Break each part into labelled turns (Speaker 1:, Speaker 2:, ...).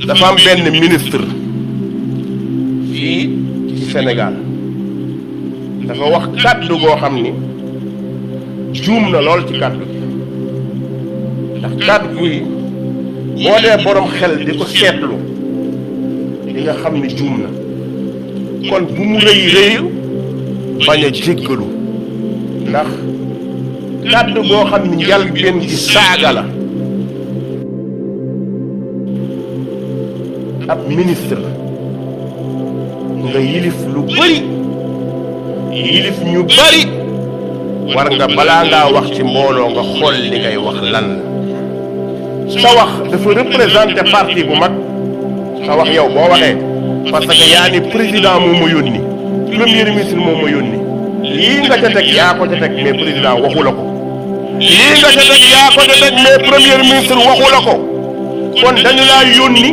Speaker 1: dafa am benn ministre fii ci Sénégal dafa wax kàddu goo xam ni juum na lool ci kàddu gi ndax kàddu yi boo dee borom xel di ko seetlu di nga xam ni juum na kon bu mu rëy rëyu bañ a jéggalu ndax kàddu goo xam ni njëlbéen gi saaga la ab ministre nga yilif lu bëri yilif ñu bëri war nga balaa ngaa wax ci mbooloo nga xool li ngay wax lan sa wax dafa représenté parti bu mag sa wax yow boo waxee parce que yaa ni président moo ma yónni premier ministre moo ma yónni lii nga ca teg yaa ko ca teg mais président waxu la ko lii nga ca teg yaa ko ca teg mais premier ministre waxu la ko kon dañu laa yónni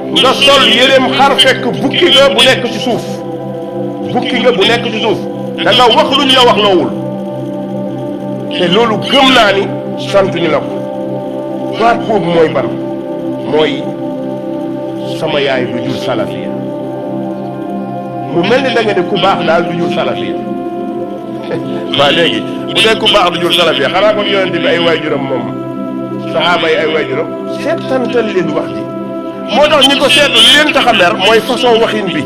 Speaker 1: nga sol yéreem xar fekk bukki nga bu nekk ci suuf bukki nga bu nekk ci suuf da nga wax luñ la wax loowul te loolu gëm naa ni sant ñu la ko baat boobu mooy ban mooy sama yaay du jur salafiya mu mel ni da nga ne ku baax daal du jur salafiya waaw léegi bu dee ku baax du jur salafiya xanaa kon yonent bi ay waajuram moom saxaaba yi ay waajuram seetantal leen wax ji moo tax ñi ko seetlu li leen tax a mer mooy façon waxin bi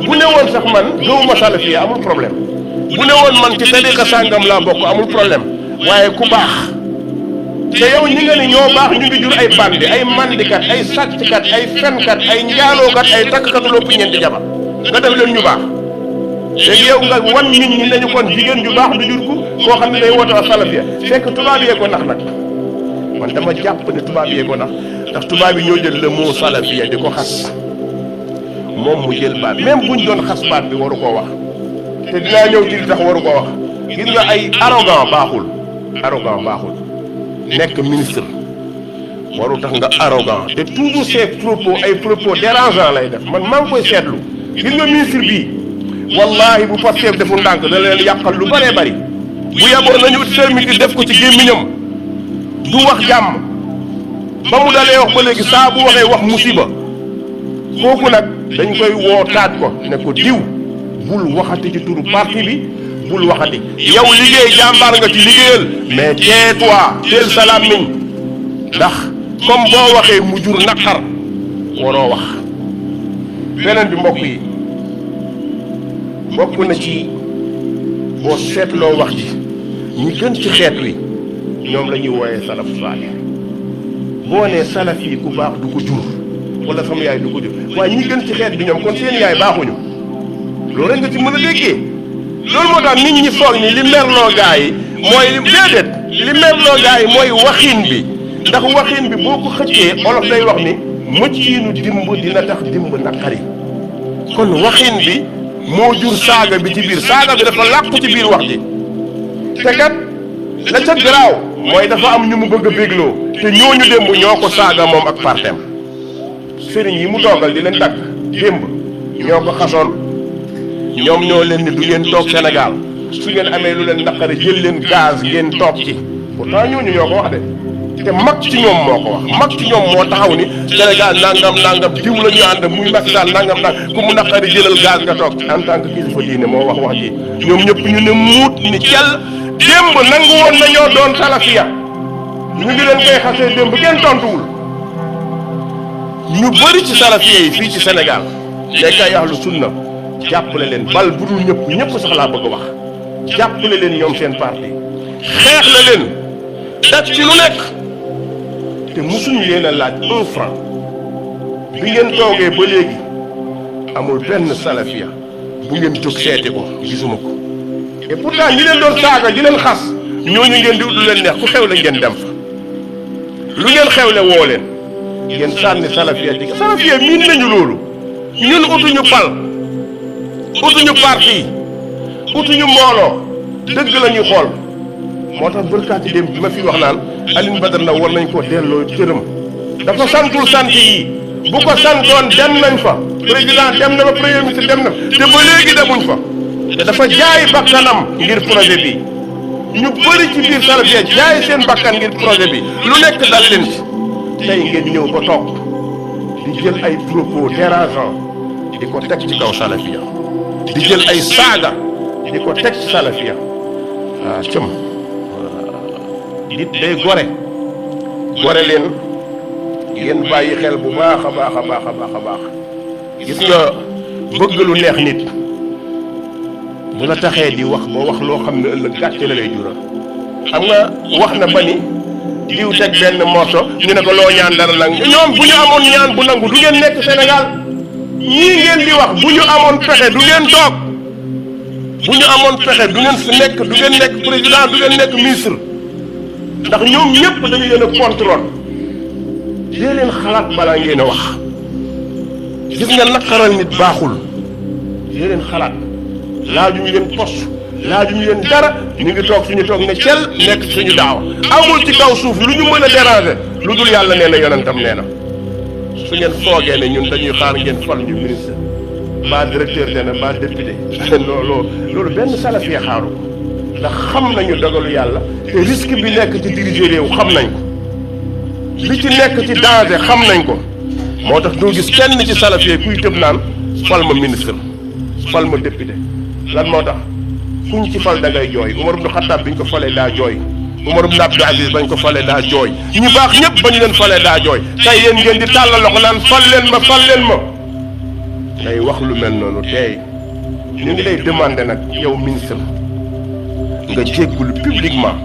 Speaker 1: bu ne woon sax man gëwuma salafiya amul problème bu ne woon man ci tariqa sàngam laa bokk amul problème waaye ku baax te yow ñi nga ni ñoo baax ñu ngi jur ay bandi ay mandikat ay sàcckat ay fenkat ay njaalookat ay takkatu lopp ñeenti jabar nga def leen ñu baax léegi yow nga wan nit ñi nañu kon jigéen ju baax du jur ko koo xam ne day woote wa salafiya fekk tubaab yee ko nax nag man dama jàpp ne tubaab yee ko nax ndax tubaab yi ñoo jël le mot salafiya di ko xas moom mu jël baat même buñ doon xas baat bi waru koo wax te dinaa ñëw ci li tax waru koo wax gis nga ay arrogant baaxul nekk ministre waru tax nga arrogant te toujours ces propos ay propos dérangeant lay def man maa ngi koy seetlu gis nga ministre bii wallahi bu Pastef defu ndànk da leen yàqal lu bëree bëri bu yeboon nañu ut sermiti def ko ci gémmiñam du wax jàmm ba mu dalee wax ba léegi saa bu waxee wax musiba kooku nag dañ koy woo taaj ko ne ko diw bul waxati ci turu parti bi bul waxati yow liggéey jàmbaar nga ci liggéeyal mais tais-toi teel sa làmmiñ ndax comme boo waxee mu jur naqar waroo wax beneen bi mbokk yi bokk na ci boo seetloo wax ji ñi gën ci xeet wi ñoom la ñuy wooyee salaf saalih boo nee salaf yi ku baax du ko jur wala sama yaay du ko jur waaye ñi gën ci xeet bi ñoom kon seen yaay baaxuñu loolu rek nga ci mën a déggee loolu moo tax nit ñi foog ni li merloo gaa yi mooy déedéet li merloo gaa yi mooy waxin bi ndax waxin bi boo ko xëccee olof day wax ni mëcciinu dimb dina tax dimb naqari kon waxin bi moo jur saaga bi ci biir saaga bi dafa làqu ci biir wax ji te kat la ca garaaw mooy dafa am ñu mu bëgg a bégloo te ñooñu démb ñoo ko saaga moom ak partem sëriñ yi mu toogal di leen tagg démb ñoo ko xasoon ñoom ñoo leen ni du ngeen toog Sénégal su ngeen amee lu leen naqari jël leen gaz ngeen toog ci pourtant ñooñu ñoo ko wax de te mag ci ñoom moo ko wax mag ci ñoom moo taxaw ni Sénégal nangam diw la ñu ànd muy Macky Sall nangam ku mu naqari jëlal gaz nga toog en tant que kilifa diine moo wax ji ñoom ñëpp ñu ne muut ni cell démb nangu woon nañoo doon salafiya ñu ngi leen koy xasee démb kenn tontuwul ñu bëri ci salafiya yi fii ci Sénégal nekk ay ahlu sunna jàppale leen bal bu dul ñëpp sax laa bëgg wax jàppale leen ñoom seen parti xeex la leen daj ci lu nekk te musuñu leen a laaj 1 franc bi ngeen toogee ba léegi amul benn salafiya bu ngeen jóg seeti ko gisuma ko et pourtant ñi leen doon saaga di leen xas ñooñu ngeen di ut lu leen neex ku xewle ngeen dem fa lu ngeen xewle woo leen ngeen sànni salafiya di salafiya miin nañu loolu ñun utuñu pal utuñu parti utuñu mbooloo dëgg la ñuy xool moo tax bërkaati dem bi ma fi wax naan Alioune Badara Ndao war nañ ko delloo cëram dafa santul sant yi bu ko santoon dem nañ fa président dem na fa premier ministre dem na te ba léegi demuñ fa te dafa jaay bakkanam ngir projet bi ñu bëri ci biir salafiya jaay seen bakkan ngir projet bi lu nekk dal leen ci tey ngeen ñëw ba toog di jël ay propos dérangeants di ko teg ci kaw salafiya di jël ay saaga di ko teg ci salafiya cëm nit day gore leen ngeen bàyyi xel bu baax a baax a baax a baax a baax gis nga bëgg lu neex nit bu la taxee di wax ba wax loo xam ne ëllëg gàcce la lay jural xam nga wax na ba ni diw teg benn morso ñu ne ko loo ñaan dara nag ñoom bu ñu amoon ñaan bu nangu du ngeen nekk Sénégal ñii ngeen di wax bu ñu amoon pexe du ngeen toog bu ñu amoon pexe du ngeen fi nekk du ngeen nekk président du ngeen nekk ministre ndax ñoom ñëpp dañu leen a contrôle dee leen xalaat balaa ngeen a wax gis nga naqaral nit baaxul dee leen xalaat laajuñu leen poste laajuñu leen dara ñu ngi toog suñu toog ne cel nekk suñu daaw amul ci kaw suuf lu ñu mën a déranger lu dul yàlla nee na yonentam nee na su ngeen foogee ne ñun dañuy xaar ngeen fal ñu ministre ba directeur dana ba député loolu benn salafie xaaru ko ndax xam nañu dogalu yàlla te risque bi nekk ci diriger réew xam nañ ko li ci nekk ci danger xam nañ ko moo tax doo gis kenn ci salafie kuy tëb naan fal ma ministre fal ma député lan moo tax kuñ ci fal da ngay jooy Umar ibn Khattab biñ ko falee daa jooy Umar ibn Abdul Aziz bañ ko falee daa jooy ñu baax ñëpp ba ñu leen falee daa jooy tey yéen ngeen di tàllal loxo naan fal leen ma ngay wax lu mel noonu tey ñu ngi lay demander nag yow ministre nga jéggul publiquement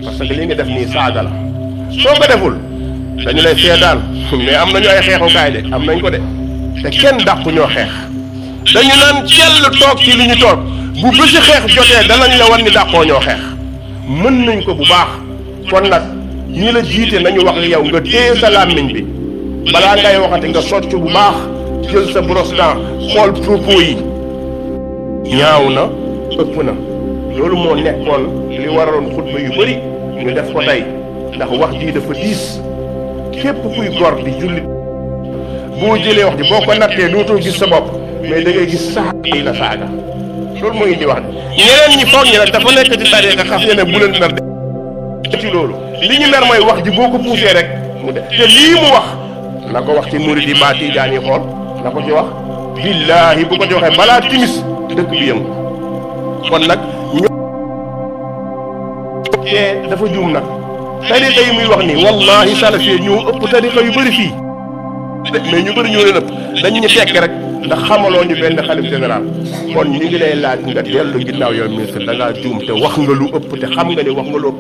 Speaker 1: parce que li nga def nii saaga la soo ko deful dañu lay seetaan mais am nañu ay xeexukaay de am nañ ko de te kenn dàqu ñoo xeex dañu naan cell toog ci li ñu toog bu bési xeex jotee danañ la wan ni dàqoo ñoo xeex mën nañ ko bu baax kon nag ñi la jiite nañu wax yow nga téye sa làmmiñ bi balaa ngay waxati nga socc bu baax jël sa brosse dent xool propos yi ñaaw na ëpp na loolu moo nekkoon li waraloon xutba yu bëri ñu def ko tey ndax wax ji dafa diis képp kuy gor di jullit boo jëlee wax ji boo ko nattee dootoo gis sa bopp mais da ngay gis saaga yi la saaga loolu mooy indi wax ji ñeneen ñi foog ñi nag dafa nekk ci tariixa xas ne bu leen mer de ci loolu li ñu mer mooy wax ji boo ko poussé rek mu de te lii mu wax na ko wax ci murid yi ba Tijaan yi xool na ko ci wax billaahi bu ko ci waxee balaa timis dëkk bi yëngu kon nag te dafa juum nag tariqa yi muy wax nii wallahi salafie ñoo ëpp tariqa yu bëri fii mais ñu bëri ñoo leen ëpp dañ ñu fekk rek ndax xamaloo ñu benn xalif général kon ñu ngi lay laaj nga dellu ginnaaw yow ministre da ngaa juum te wax nga lu ëpp te xam nga ni wax nga lu ëpp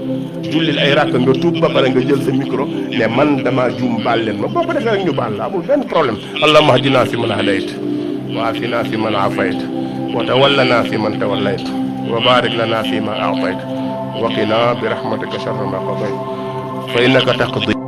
Speaker 1: jullil ay rakk nga tuub ba pare nga jël sa micro ne man damaa juum baal leen ma boo ko defee rek ñu baal la amul benn problème allahumma hadina fi man hadayt wa afina fi man afayt wa tawallana fi man tawallayt wa barik lana fi ma a'tayt wa qina bi rahmatika sharra ma qadayt fa innaka taqdi